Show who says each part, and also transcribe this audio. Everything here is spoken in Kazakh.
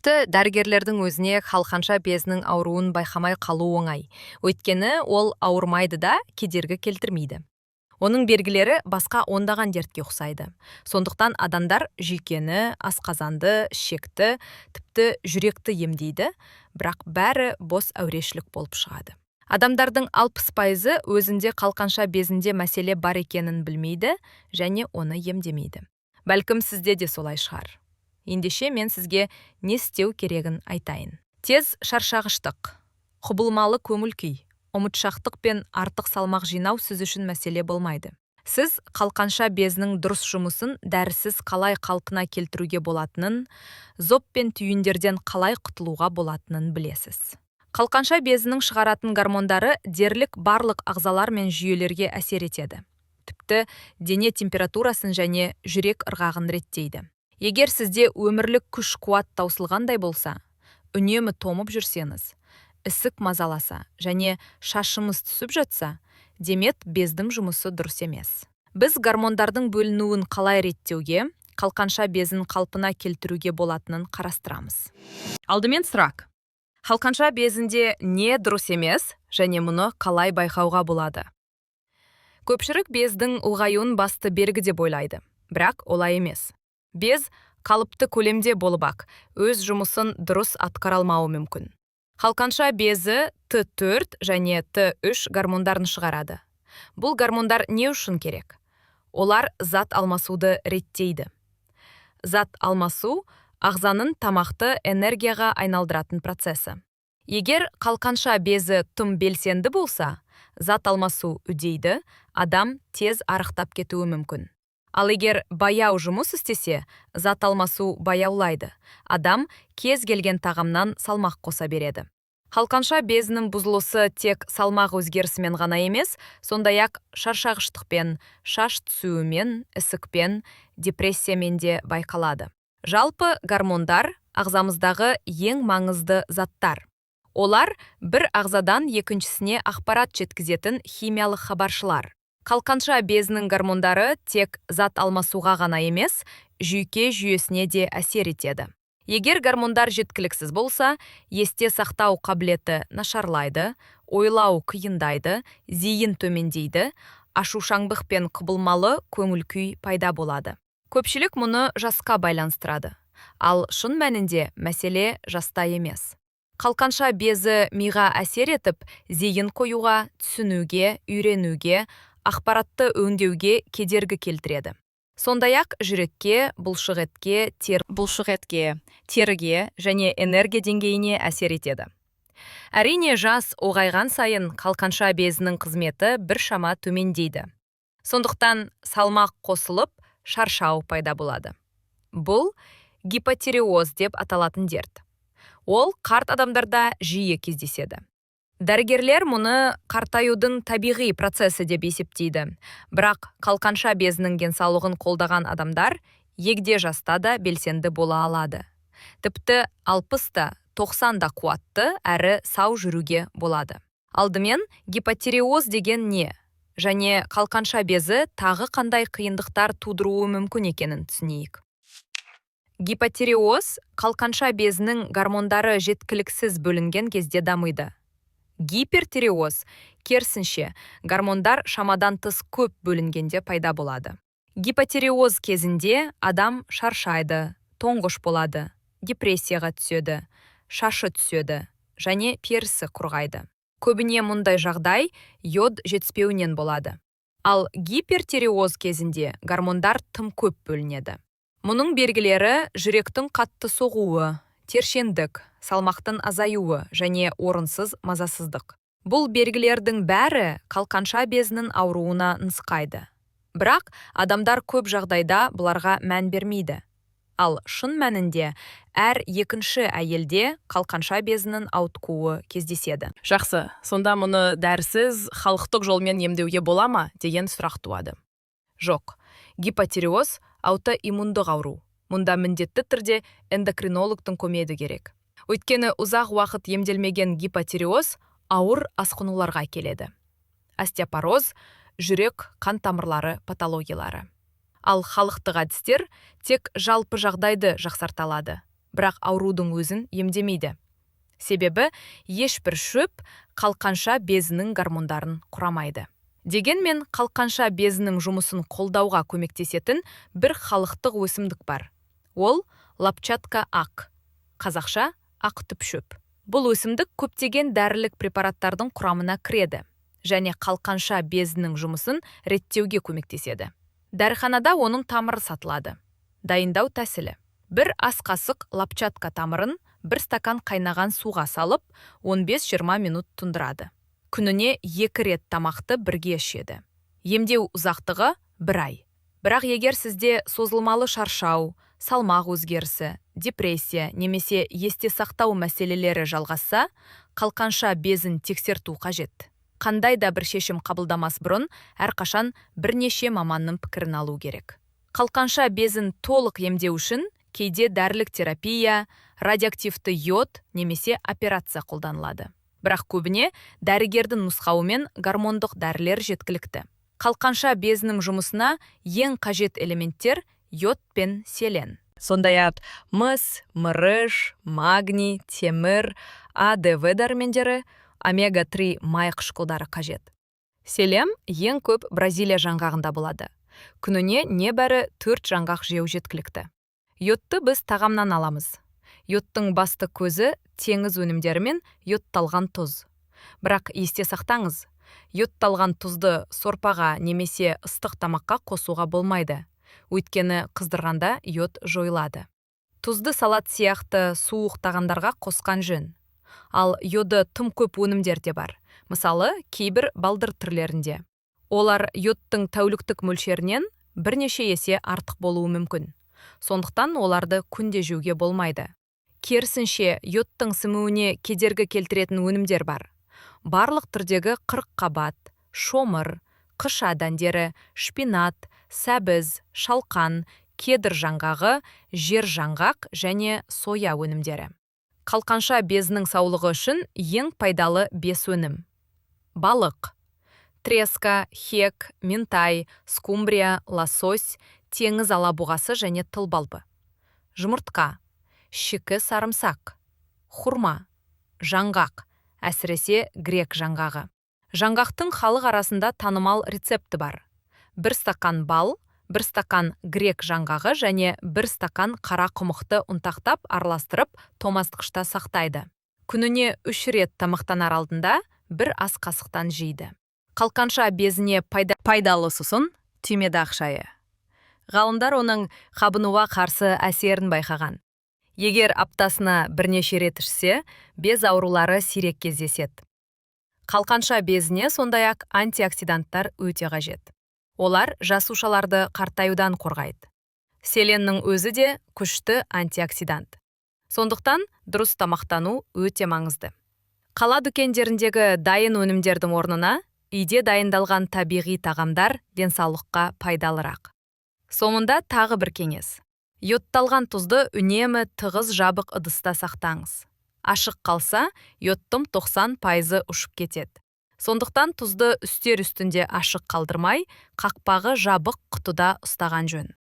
Speaker 1: Тіпті дәрігерлердің өзіне қалқанша безінің ауруын байқамай қалу оңай. Өйткені ол ауырмайды да, кедергі келтірмейді. Оның белгілері басқа ондаған дертке ұқсайды. Сондықтан адамдар жүйкені, асқазанды, ішекті, тіпті жүректі емдейді, бірақ бәрі бос әурешілік болып шығады. Адамдардың 60%-ы өзінде қалқанша безінде мәселе бар екенін білмейді және оны емдемейді. Бәлкім, сізде де солай шығар. Ендеше мен сізге не істеу керегін айтайын. Тез шаршағыштық, құбылмалы көңіл күй, ұмытшақтық пен артық салмақ жинау сіз үшін мәселе болмайды. Сіз қалқанша безінің дұрыс жұмысын дәрісіз қалай қалпына келтіруге болатынын, зоб пен түйіндерден қалай құтылуға болатынын білесіз. Қалқанша безінің шығаратын гормондары дерлік барлық ағзалар мен жүйелерге әсер етеді. Тіпті дене температурасын және жүрек ырғағын реттейді. Егер сізде өмірлік күш-қуат таусылғандай болса, үнемі тоңып жүрсеңіз, ісік мазаласа және шашымыз түсіп жатса, демек, бездің жұмысы дұрыс емес. Біз гормондардың бөлінуін қалай реттеуге, қалқанша безін қалпына келтіруге болатынын қарастырамыз. Алдымен сұрақ. Қалқанша безінде не дұрыс емес және мұны қалай байқауға болады? Көпшілік бездің ұлғаюын басты белгі деп ойлайды, бірақ олай емес. Без қалыпты көлемде болып-ақ, өз жұмысын дұрыс атқара алмауы мүмкін. Қалқанша безі Т4 және Т3 гормондарын шығарады. Бұл гормондар не үшін керек? Олар зат алмасуды реттейді. Зат алмасу ағзаның тамақты энергияға айналдыратын процесі. Егер қалқанша безі тым белсенді болса, зат алмасу үдейді, адам тез арықтап кетуі мүмкін. Ал егер баяу жұмыс істесе, зат алмасу баяулайды. Адам кез келген тағамнан салмақ қоса береді. Қалқанша безінің бұзылысы тек салмақ өзгерісімен ғана емес, сондай-ақ шаршағыштықпен, шаш түсуімен, ісікпен, депрессиямен де байқалады. Жалпы, гормондар ағзамыздағы ең маңызды заттар. Олар бір ағзадан екіншісіне ақпарат жеткізетін химиялық хабаршылар. Қалқанша безінің гормондары тек зат алмасуға ғана емес, жүйке жүйесіне де әсер етеді. Егер гормондар жеткіліксіз болса, есте сақтау қабілеті нашарлайды, ойлау қиындайды, зейін төмендейді, ашушаңдық пен құбылмалы көңіл күй пайда болады. Көпшілік мұны жасқа байланыстырады. Ал шын мәнінде мәселе жаста емес. Қалқанша безі миға әсер етіп, зейін қоюға, түсінуге, үйренуге, ақпаратты өңдеуге кедергі келтіреді. Сондай-ақ жүрекке, бұлшықетке, теріге және энергия деңгейіне әсер етеді. Әрине, жас ұлғайған сайын қалқанша безінің қызметі біршама төмендейді. Сондықтан салмақ қосылып, шаршау пайда болады. Бұл гипотиреоз деп аталатын дерт. Ол қарт адамдарда жиі кездеседі. Дәрігерлер мұны қартаюдың табиғи процесі деп есептейді. Бірақ қалқанша безінің денсаулығын қолдаған адамдар егде жаста да белсенді бола алады. Тіпті 60 та, 90 да қуатты әрі сау жүруге болады. Алдымен гипотиреоз деген не және қалқанша безі тағы қандай қиындықтар тудыруы мүмкін екенін түсінейік. Гипотиреоз қалқанша безінің гормондары жеткіліксіз бөлінген кезде дамиды. Гипертиреоз, керісінше, гормондар шамадан тыс көп бөлінгенде пайда болады. Гипотиреоз кезінде адам шаршайды, тоңғыш болады, депрессияға түседі, шашы түседі және перісі құрғайды. Көбіне мұндай жағдай йод жетіспеуінен болады. Ал гипертиреоз кезінде гормондар тым көп бөлінеді. Мұның белгілері: жүректің қатты соғуы, тершеңдік, салмақтың азаюы және орынсыз мазасыздық. Бұл белгілердің бәрі қалқанша безінің ауруына нұсқайды. Бірақ адамдар көп жағдайда бұларға мән бермейді. Ал шын мәнінде әр екінші әйелде қалқанша безінің ауытқуы кездеседі.
Speaker 2: Жақсы, сонда мұны дәрісіз, халықтық жолмен емдеуге бола ма деген сұрақ туады.
Speaker 1: Жоқ, гипотиреоз аутоиммундық ауру. Мұнда міндетті түрде эндокринологтың көмегі керек. Өйткені ұзақ уақыт емделмеген гипотиреоз ауыр асқынуларға әкеледі. Остеопороз, жүрек қан тамырлары патологиялары. Ал халықтық әдістер тек жалпы жағдайды жақсарта алады, Бірақ аурудың өзін емдемейді. Себебі ешбір шөп қалқанша безінің гормондарын құрамайды. Дегенмен қалқанша безінің жұмысын қолдауға көмектесетін бір халықтық өсімдік бар. Ол лапчатка ақ, қазақша ақ түп шөп. Бұл өсімдік көптеген дәрілік препараттардың құрамына кіреді және қалқанша безінің жұмысын реттеуге көмектеседі. Дәріханада оның тамыры сатылады. Дайындау тәсілі: бір ас қасық лапчатка тамырын бір стакан қайнаған суға салып, 15-20 минут тұндырады. Күніне екі рет тамақты бірге ішеді. Емдеу ұзақтығы – бір ай. Бірақ егер сізде созылмалы шаршау, салмақ өзгерісі, депрессия немесе есте сақтау мәселелері жалғасса, қалқанша безін тексерту қажет. Қандай да бір шешім қабылдамас бұрын әрқашан бірнеше маманның пікірін алу керек. Қалқанша безін толық емдеу үшін кейде дәрілік терапия, радиоактивті йод немесе операция қолданылады. Бірақ көбіне дәрігердің нұсқауымен гормондық дәрілер жеткілікті. Қалқанша безінің жұмысына ең қажет элементтер – йод пен селен. Сондай-ақ мыс, мырыш, магний, темір, А, Д, В дәрумендері, омега-3 май қышқылдары қажет. Селен ең көп Бразилия жаңғағында болады. Күніне небәрі 4 жаңғақ жеу жеткілікті. Йодты біз тағамнан аламыз. Йодтың басты көзі – теңіз өнімдері мен йодталған тұз. Бірақ есте сақтаңыз, йодталған тұзды сорпаға немесе ыстық тамаққа қосуға болмайды. Өйткені қыздырғанда йод жойылады. Тұзды салат сияқты суық тағамдарға қосқан жөн. Ал йоды тым көп өнімдер де бар. Мысалы, кейбір балдыр түрлерінде. Олар йодтың тәуліктік мөлшерінен бірнеше есе артық болуы мүмкін. Сондықтан оларды күнде жеуге болмайды. Керісінше, йодтың сіңуіне кедергі келтіретін өнімдер бар. Барлық түрдегі қырыққабат, шомыр, қыша дәндері, шпинат, сәбіз, шалқан, кедр жаңғағы, жер жаңғақ және соя өнімдері. Қалқанша безінің саулығы үшін ең пайдалы бес өнім. Балық. Треска, хек, минтай, скумбрия, лосось, теңіз алабұғасы және тыл балығы. Жұмыртқа, шикі сарымсақ, хурма, жаңғақ, әсіресе грек жаңғағы. Жаңғақтың халық арасында танымал рецепті бар. Бір стақан бал, бір стақан грек жаңғағы және бір стақан қара құмықты ұнтақтап араластырып, тоңазытқышта сақтайды. Күніне үш рет тамақтанар алдында бір ас қасықтан жейді. Қалқанша безіне пайдалы сусын – түймедақ шайы. Ғалымдар оның қабынуға қарсы әсерін байқаған. Егер аптасына бірнеше рет ішсе, без аурулары сирек кездеседі. Қалқанша безіне сондай-ақ антиоксиданттар өте қажет. Олар жасушаларды қартаюдан қорғайды. Селеннің өзі де күшті антиоксидант. Сондықтан дұрыс тамақтану өте маңызды. Қала дүкендеріндегі дайын өнімдердің орнына үйде дайындалған табиғи тағамдар денсаулыққа пайдалырақ. Соңында тағы бір кеңес. Йодталған тұзды үнемі тығыз жабық ыдыста сақтаңыз. Ашық қалса, йодтың 90%-ы ұшып кетеді. Сондықтан тұзды үстел үстінде ашық қалдырмай, қақпағы жабық құтыда ұстаған жөн.